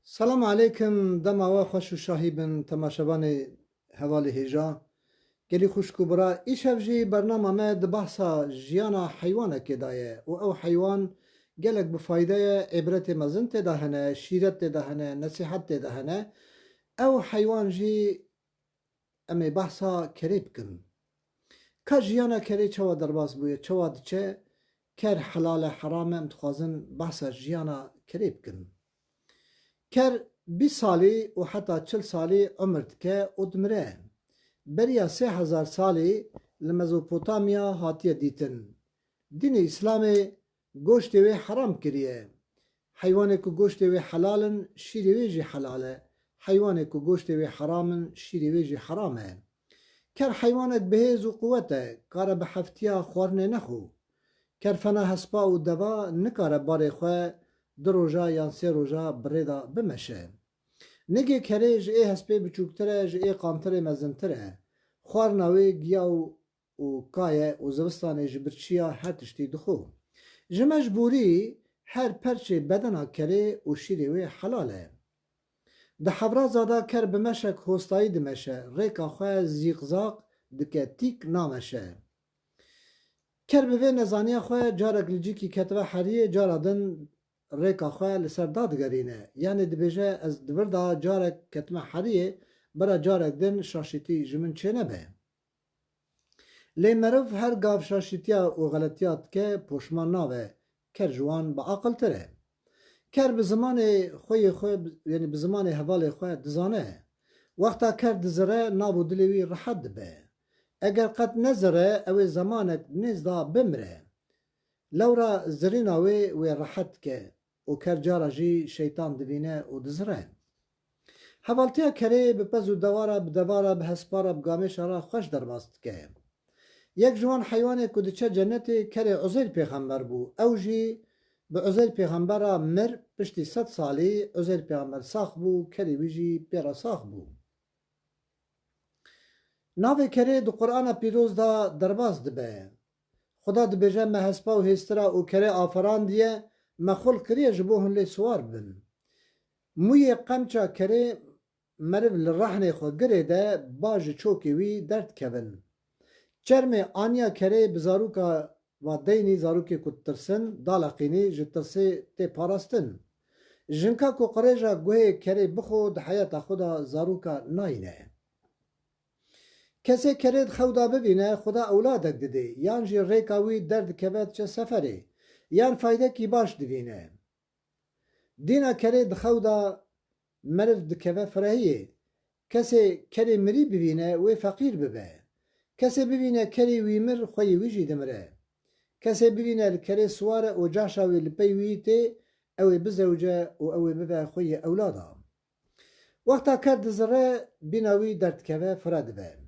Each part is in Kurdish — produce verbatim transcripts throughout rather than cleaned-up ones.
Selam aleykum, dema we xweş û şahî bin temaşevanê hevalê hêja. Gelî xwişk û bira, îşev jî bernama me di behsa jiyana heywanekê de ye û ew heywan gelek bi fayde ye, îbretê mezin tê de hene, şîret tê de hene, nesîhet tê de hene. Ew heywan jî em ê behsa kerê bikin. Ka jiyana kerê çawa derbas bûye, çawa diçe, ker helal e, heram e, em dixwazin behsa jiyana kerê bikin. Ker bîst salî û heta çil salî umir dike û dimire. Beriya sê hezar salî li Mezopotamya hatiye dîtin. Dînê Îslamê goştê wê heram kiriye. Heywanê ku goştê wê helal in, şîrê wê jî helal e. Heywanê ku goştê wê heram in, şîrê wê jî heram e. Ker heywanek bi hêz û quwet e, kare bi heftiya xwarinê nexwe. Ker fena hespa û deva nikare barê xwe du roja yan sê roja bi rê de bimeşe. Nigê kerê ji ê hespê biçûktir e, ji ê qantirê mezintir e. Xwarina wê giya û û ka ye û zivistanê ji birçiya her tiştî dixwe. Ji mecbûrî her perçê bedena kerê û şîrê wê helal e. Di hevraza de ker bi meşek hostayî dimeşe, rêka xwe zîqzaq dike, tîk nameşe. Ker bi vê nezaniya xwe carek li cîkî ketibe heriyê, cara din rêka xwe li ser dadigerîne. Yanê dibêje, ez di vir de carek ketime heriyê, bira carek din şaşîtî ji min çênebe. Lê meriv her gav şaşîtiya û xeletiya dike, poşman nabe. Ker ji wan biaqiltir e. Ker bi zimanê xwe yê xwe, yanî bi zimanê hevalê xwe dizane. Wexta ker dizire, nav û dilê wî rehet dibe. Eger qet nezire, ew ê zemanek nêz de bimire. Lewra zirîna wê wê rehet dike û ker cara jî şeytan divîne û dizire. Hevaltiya kerê bi pez û dewara, bi devara, bi hespara, bi gamêşa re xweş derbas dike. Yek ji wan heywanê ku diçe cenetê kerê Uzeyr pêxember bû. Ew jî bi Uzeyr pêxembera mir piştî sed salî Uzeyr pêxember sax bû, kerê wî jî pê re sax bû. Navê kerê di Qur'ana Pîroz de derbas dibe. Xuda dibêje, me hespa û hêstira û kerê aferandiye, me xulq kiriye ji bo hûn lê siwar bibin. Mûyê qemça kerê meriv li rehnê xwe girê de ba ji çokê wî derdikevin. Çermê aniya kerê bi zarûka va deynî, zarokê ku ditirsin, daleqînî, ji tirsê tê parastin. Jinka ku qirêja guhê kerê bixwe di heyata xwe de zarûka nayîne. Kesê kerê di xew de bibîne, Xuda ewladek didê, yan jî rêka wî derdikeve diçe seferê, yan faydekî baş divîne. Dîna kerê di xew de meriv dikeve firehiyê. Kesê kerê mirî bivîne, wê feqîr bibe. Kesê bivîne kerê wî mir, xweyê wî jî dimire. Kesê bivîne li kerê siwar e û caşa wê li pey wî tê, ew ê bizewce û ew ê bibe xweyê ewlada. Wexta ker dizire, bîna wî derdikeve, fire dibe.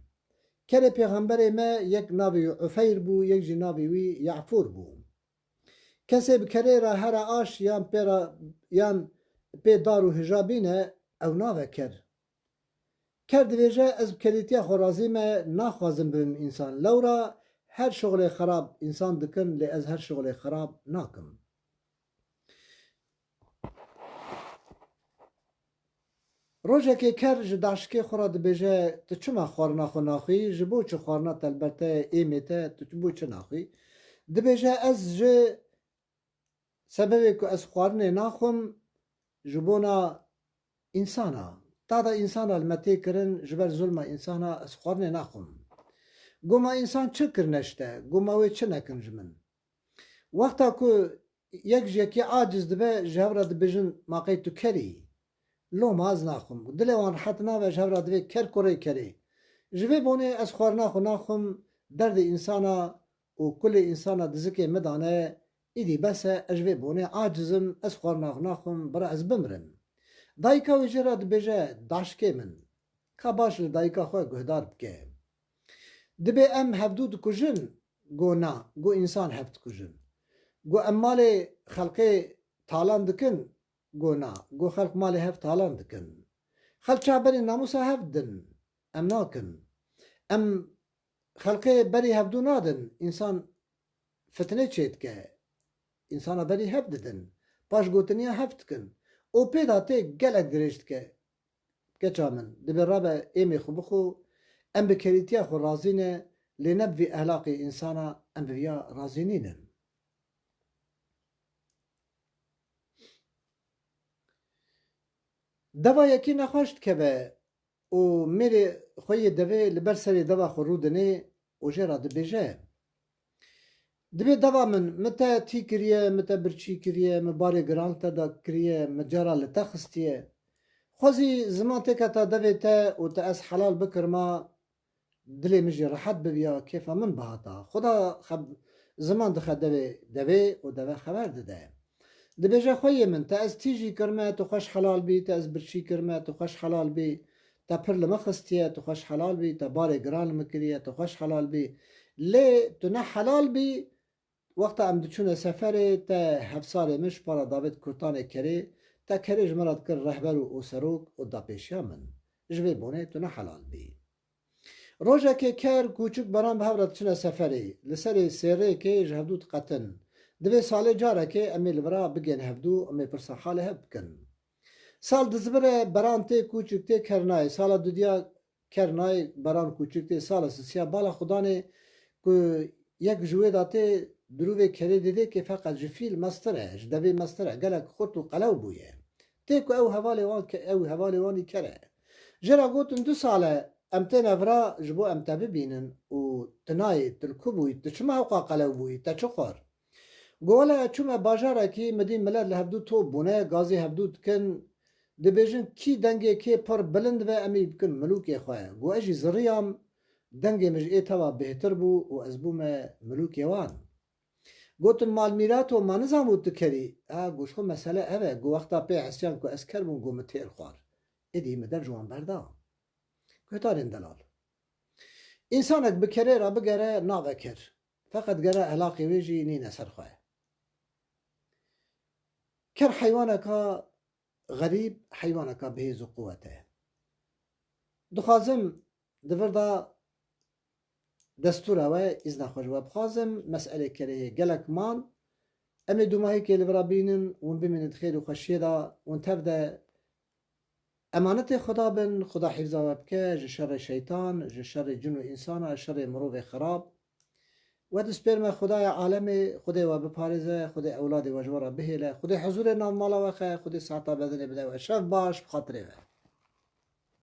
Kerê pêxemberê me yek navê wî Ufeyr bû, yek jî navê wî Yafûr bû. Kesê bi kerê re here aş yan pê re, yan pê dar û hija bîne, ew nabe ker. Ker dibêje, ez bi kerîtiya xwe razî me, naxwazim bibim însan. Lewra her şixulê xerab însan dikin, lê ez her şixulê xerab nakim. Rojekê ker ji daşikê xwe re dibêje, tu çima xwarina xwe naxwî? Ji bo çi xwarina te li ber te ye, êmê te, tu bo çi naxwî? Dibêje, ez ji sebebê ku ez xwarinê naxwim, ji bona însana. Tada însana li me tê kirin, ji ber zulma însana ez xwarinê naxwim. Goma însan çi kirine ji te? Goma wê çi nekin ji min? Wexta ku yek ji yekî aciz dibe, ji hev re dibêjin, ma qey tu ker î? Loma ez naxwim. Dilê wan rehet nabe, ji hev re divê ker kurê kerê. Ji vê bonê ez xwarina xwe naxwim, derdê însana û kulê însana dizikê min dane, îdî bes e, ez ji vê bonê aciz im, ez xwarina xwe naxwim, bira ez bimirim. Dayika wê jê re dibêje, daşikê min, ka baş li dayika xwe guhdar bike. Dibê em hevdû dikujin, go na, go însan hev dikujin. Go em malê xelkê talan dikin, go na, go xelk malê hev talan dikin. Xelk çawa berî namûsa hev didin, em nakin. Em xelkê berî hevdû nadin, însan fitne çêdike. Însana berî hev didin. Paş gotiniya hev dikin. û pê de tê gelek dirêj dike. Keça min, dibê rabe êmê xwe bixwe, em bi kerîtiya xwe razî ne, lê ne bi vî ehlaqê însana em bi viya razî nînin. Deva yekî nexweş dikeve û mêrê xwe yê devê li ber serê deva xwe rûdinê û jê re dibêje, Dibê deva min, min te tî kiriye, min te birçî kiriye, min barê giran te da kiriye, min cara li te xistiye. Xwezî ziman têketa devê te û te ez helal bikirma, dilê min jî rehet bibiya, kêfa min bihata. Xuda xeb-, ziman dixe devê, devê û deve xeber dide. Dibêje xweyê min, te ez tî jî kirme, tu xweş helal bî, te ez birçî kirme, tu xweş helal bî, te pir li min xistiye, tu xweş helal bî, te barê giran li min kiriye, tu xweş helal bî. Lê tu ne helal bî, wexta em diçûne seferê, te hevsarê min ji para davêt kurtanê kerê, te kerê ji min re dikir rehber û, û serok û dapêşiya min. Ji vê bonê tu ne helal bî. Rojekê ker, kûçik, beran bi hev re diçine seferê. Li serê sêrêkê ji hevdû diqetin. Divê salê carekê em ê li vira bigên hevdû, em ê pirsa halê hev bikin. Sal dizibire, beran tê, kûçik tê, ker nayê. Sala dudiya ker nayê, beran kûçik tê. Sala sisiya bala xudanê ku yek ji wê de tê, dirûvê kerê didê kê feqet ji fîl mestir e, ji devê mestir e. Gelek xurt û qelew bûye. Tê ku ew hevalê wan ke-, ew hevalê wan î ker e. Jê re gotin, du sal e em têne vira ji bo em te bibînin û tu nayê, tu li ku bûyî, tu çima hewqa qelew bûyî, te çi xwar? Got, wele ez çûme bajarekî, min dî milet li hevdû top bûne, gazî hevdû dikin, dibêjin, kî dengê kê pir bilind be, em ê bikin milûkê xwe. Got, ez jî ziriyam, dengê min ji ê teva bêhtir bû û ez bûme milûkê wan. Gotin, mal mîrato, ma nizam û tu kerî? Ha, got, ji xwe mesele ev e, got, wexta pê hesiyan ku ez ker bûm, got, min têr xwar. Êdî min dev ji wan berda. Guhdarên delal. Însanek bi kerê re bigere nave ker. Feqet gere ehlaqê wê jî nîne ser xwe. Ker heywaneka xerîb, heywaneka bi hêz û quwet e. Dixwazim di vir de destûra we, îzna xwe ji we bixwazim, meselê kerê hê gelek man. Em ê dûmahîkê li vira bînin, hûn bimînin di xêr û xweşiyê de, hûn tev de emanetê Xuda bin, Xuda hîfza we bike ji şerê şeytan, ji şerê cin û însana, şerê mirovê xerab. We dispêrme Xudaya alemê, Xudê we biparêze, Xudê ewladê we ji we re bihêle, Xudê huzûrê nav mala we xe, Xudê seheta bedenê bide we. Şev baş, bi xatirê we.